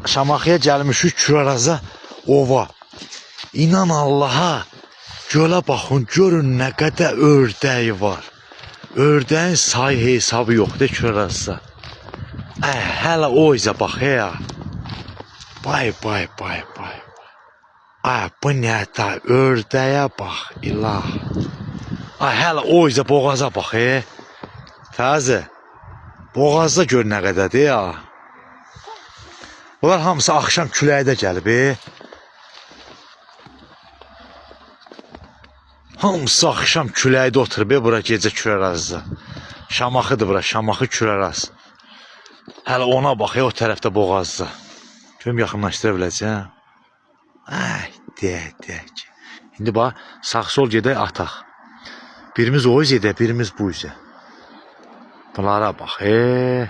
Şamaxıya gəlmişik Küraraza ova. İnan Allaha, gölə baxın, görün nə qədər ördəyi var. Ördəyin sayı hesabı yoxdur Kürarazda. Ə, hələ o izə bax ya. Bay bay bay bay. Ay, bu nə da ördəyə bax, ilah. Ay, hələ o izə boğaza bax, e. Təzə. Boğazda gör nə qədərdir ya. Bunlar hamısı axşam küləkdə gəlib. E. Hamısı axşam küləkdə oturub e, bura gecə Kürərazda. Şamaxıdır bura, Şamaxı Kürəraz. Hələ ona bax, e, o tərəfdə boğazda. Görüm yaxınlaşdıra biləcəm. Ay, deyək, deyək. İndi bax, sağ-sol gedək ataq. Birimiz o üzə gedək, birimiz bu üzə. Bunlara bax, e.